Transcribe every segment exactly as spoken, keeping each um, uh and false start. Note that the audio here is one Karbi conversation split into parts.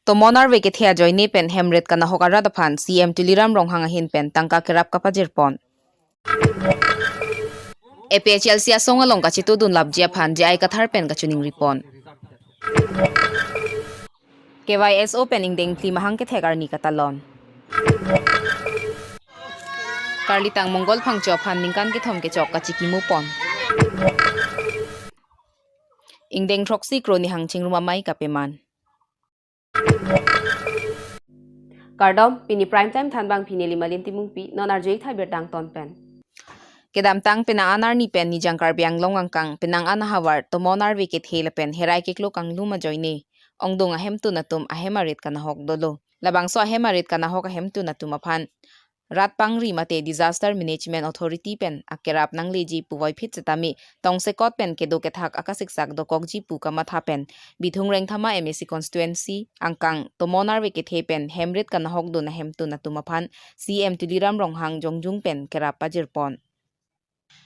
Tomon arve kethe ajoine pen hem rit kanahok arat aphan C M Tuliram Ronghang ahin pen tangka kerap kapajirpon. A P H L C asong along kachetudun lapji aphan J I Kathar pen kachiningripon. K Y S O pen ingdeng phli mahang kethek arni katalon. Karlitang Monggol Phangcho aphan ningkan kethom kechok kachikimupon. Ingdeng throksi kro nihang chingrum amei kapeman. Kardom, pini Prime Time thanbang pini Limalin Timungpi, non arjui tha birta angton pen. Kedamtang penang an arni pen Nijang Karbi Anglong angkang penang an ahavar tomon arve kethe lapen herai keklo kanglum ajoine ongdung ahemtun atum ahem arit kanahok dolo. Labangso ahem arit kanahok ahemtun atum aphan rat pangri mate Disaster Management Authority pen akerap nangleji puvoiphit setame tongsekot pen kedo kethak akasiksak dokokji pu kamatha pen Bithung Rengthama M A C constituency angkang tomon arve kethe pen hem rit kanahokdun ahemtun atum aphan C M Tuliram Ronghang jongjung pen kerap pajirpon.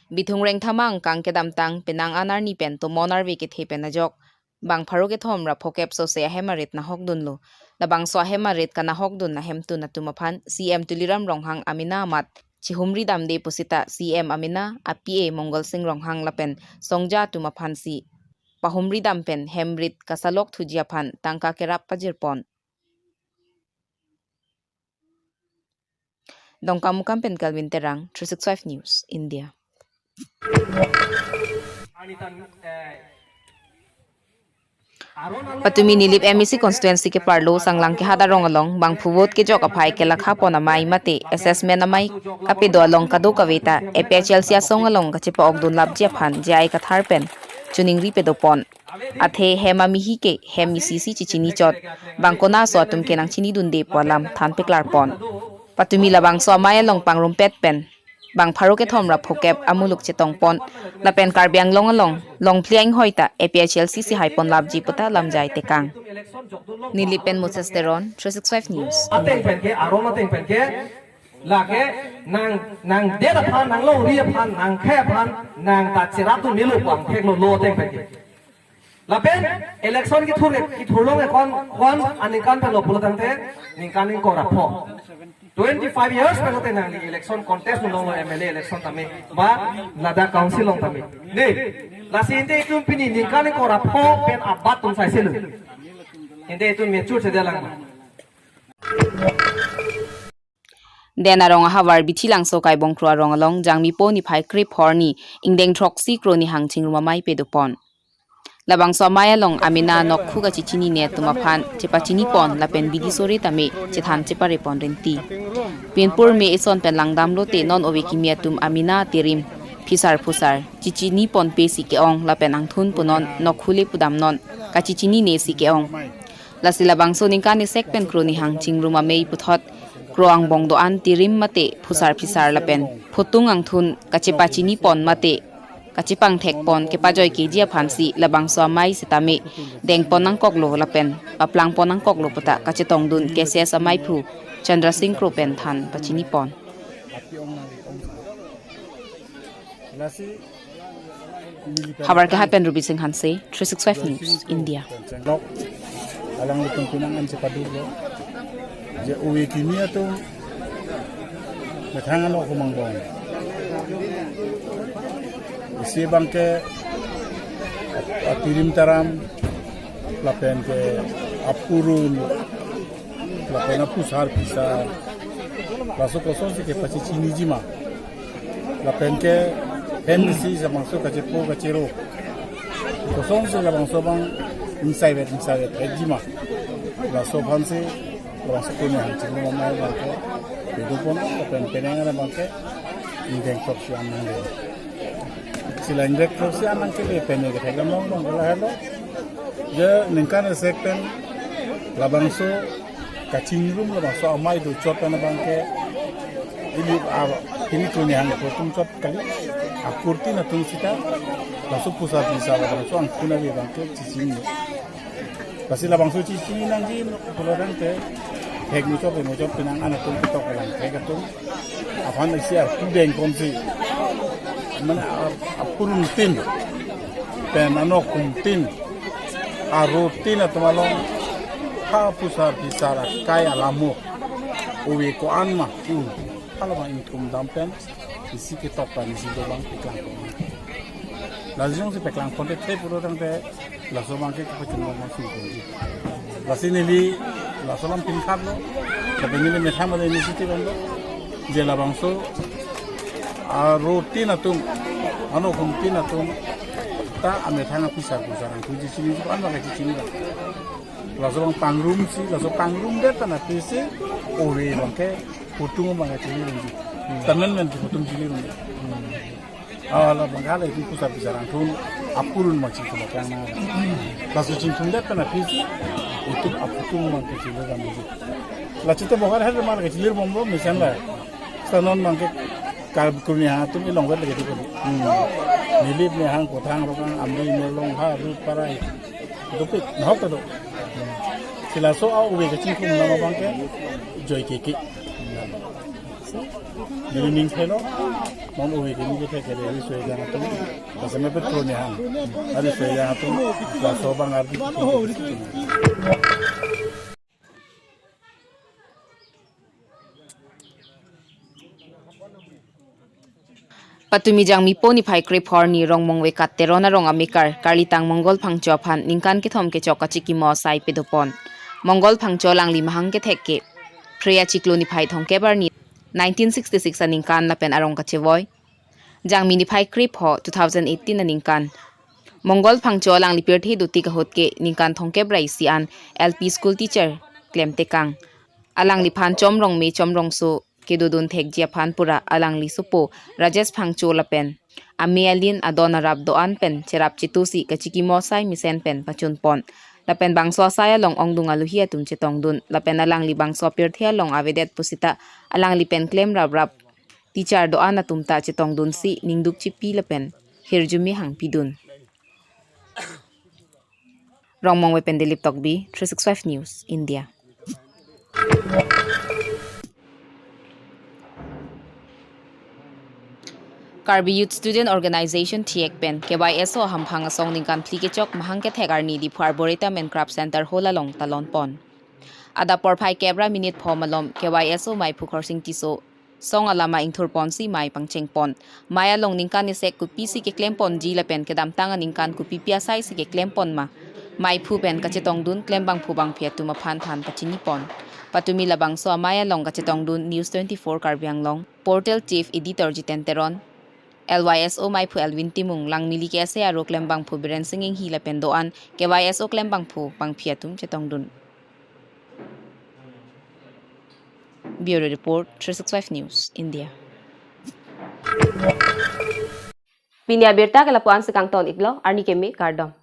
Bithung Rengthama angkang kedamtang penang an arni pen tomon arve kethe pen ajok bang pharo kethom ra phokep sose ahem arit nahokdunlo. Labangso ahem arit kanahokdun ahemtun atum aphan C M Tuliram Ronghang amena amat chihumri damde pusita C M amena a P A Monggol Sing Ronghang lapen songja atum aphansi pahumri dam pen hem rit kasalok thuji aphan tangka kerap pajirpon. Dongkamukam pen Kelvin Terang, three six five News, India. Patumi Nilip M A C constituency keparlo Sanglang kehat arong along bangphu vote kejok aphai kelakha pon amei mate assessment amei apedo along kadokave ta A P H L C asong along kachepa-okdun lapji aphan J I Kathar pen chiningri pedopon. Athe hem amihi ke hem isi si chichini chot, bang kona aso atum ke nangchinidunde pu alam than peklarpon. Patumi labangso amei along pangrumpet pen bang pharo kethom ra phokep amuluk chetongpon lapen Karbi Anglong along longphli ainghoi ta A P H L C si haipon lapji puta lamjai tekang. Nilip pen Moses Teron, three six five News. Ateng pen ke, aron ateng pen ke, lake nang, nang det aphan, nang longri aphan, nang khei aphan, nang ta cherapdun melo pu angthek lo, lo ateng pen ke. Lapen election kithur, kithurlong ekon, kon aningkan pen lo pulo tangte, ningkan ingkoi ra pho. Twenty-five years pen lote nangli election contest longlo, M L A election tame, ba ladak council along tame. Ne, lasi inte itum pini ningkan ingkoi ra pho pen abat atum saise lo. Inte itum mature chede lang ma. Den arong ahavar Bithi Langso Kaibongkro arong along Jangmipo niphai krep horni ingdeng throksi kro nihang chingrum amei pedopon. Labangso amei along amena nokhu kachichinine atum aphan chepachinipon lapen bidi sore tame chethan cheparepon renti. Pinpur me ison pen langdamlote non ove kimi atum amena tirim phisar phusar chichinipon pesi ke-ong lapen angthun punon nokhu le pudamnon kachichinine si ke-ong. Lasi labangso ningkan isek pen kro nihang chingrum amei puthot kro angbong do-an tirim mate phusar phisar lapen phutung angthun kachepachinipon mate kachepangthekpon kepajoi keji aphansi labangso amei sitame dengpon nangkoklo lapen paplangpon nangkoklo puta kachetongdun K C S ameiphu Chandra Sing Kro pen than pachinipon. Havar kehat pen Ruby Singh Hanse, three six five News, India. Lok, alanglitum pinang an chepaduklo. Je ove kimi atum methang anok humang bong. Isi abang ke atirim taram lapen ke apurun lapen aphusar phisar. Laso kosonsi kepachichiniji ma. Lapen ke hem isi labangso kachepo kachero. Kosonsi labangso abang ingsaivet ingsaivet hekji ma. Laso aphansi labangso kro nihang chingrum amei abang ke pedopon lapen penang abang ke ingdeng throksi an nangdeng. Si la ingdeng throksi an nangkele pen ke thekdam long long lahelo. Je ningkan isek pen labangso kachingrum labangso amei do chot pen abang ke ili a pini kro nihang atum chot kali akurtin atum sita laso phusar phisar labangso angthun ave abang ke chichini. Lasi labangso chichini nangji pulo tangte hek muchot hek muchot pinang an atum ketok lang hek atum aphan isi arpu dengponsi. Mane a-, apuruntin pen anokhumtin arotin atum along Tha pusar pisar akai alamo ove ko-an ma un. Hala ma ingthum dam pen isi ketok pen isi dobang peklangpon. Lajong si peklangpon te the puro tangte laso abang ke kapachun abang sungkun ji. Lasi neli laso alam pinkhat lo. Tapi neli methang ada initiative lo. Je labangso aro tin atum, ano kum tin atum ta amethang apisar pusar angkuji chini ko-an abang kachini abang. Laso abang pangrum si, laso pangrum det pen aphi si ove abang ke putung abang kachini abang ji. Tamen men putung chini abang ji. Ah, labang kali itu pusar pisar angthun apurun ma chingthum aplang na. Laso chingthum det pen aphi si itu aputung abang kachini abang ji. La chite bokar her mal kachini bomlo mesen la. Sanon abang ke kar kurni ha tum ilong vet lagi tu. Nilip ne hang kotang rokang amri ne long ha ru parai. Dopik nahok ta do. Si laso a-ove kachingthum nama abang ke joi keke. Dili ning thelo, non ove kini kethek kere ri soi jang atum. Basa me petro ne hang. Ari soi jang atum, laso abang ardi. Patumi Jangmipo niphai krepho arni Rongmongve Kat Teron arong amekar, karlitang Mongol Phangcho aphan ningkan kethom kechok kachikimo asai pedopon. Mongol Phangcho alangli mahang kethek ke Phre achiklo niphai thomkep arni nineteen sixty-six aningkan lapen arong kachevoi Jangmi niphai krepho two thousand eighteen aningkan. Mongol Phangcho alangli pirthe dotik ahut ke ningkan thomkep ra isi an L P school teacher klemtekang. Alangliphan Chom Rongme Chom Rongso kedodun thekji aphan pura alangli sopo Rajesh Phangcho lapen ame alin adon arap do-an pen cherap chetu si kachikimo asai mesen pen pachunpon. Lapen bangso asai along ongdung aluhi atum chetongdun. Lapen alangli bangso apirthe along avedet pusita alangli pen klem raprap teacher do-an atum ta chetongdun si ningduk chipi lapen hirjume hangpidun. Rongmongve pen Dilip Tokbi, three six five News, India. Karbi Youth Student Organization thiek pen K Y S O ahamphang asong ningkan phli kechok mahang kethek arni Diphu Arboretum and Craft Center Hall along talonpon. Adap porphai kep ra minute pho malom K Y S O maiphu Khorsing Tisso song alama ingthurpon si mai pangchengpon. Mai along ningkan isek kopisi keklemponji lapen kedamtang aningkan kopipi asai si keklempon ma, maiphu pen kachetongdun klembangphu bangphi atum aphan than pachinipon. Patumi labangso amai along kachetongdun News twenty-four Karbi Anglong, Portal Chief Editor Jiten Teron, L Y S O maiphu Elwin Timung, Langmili K S A aro klembangphu Biren Sing Inghi lapen do-an K Y S O klembangphu bangphi atum chetongdun. Bureau Report, three six five News, India. Pini abirta ke lapu-an si kangton iklo, arni keme kardom.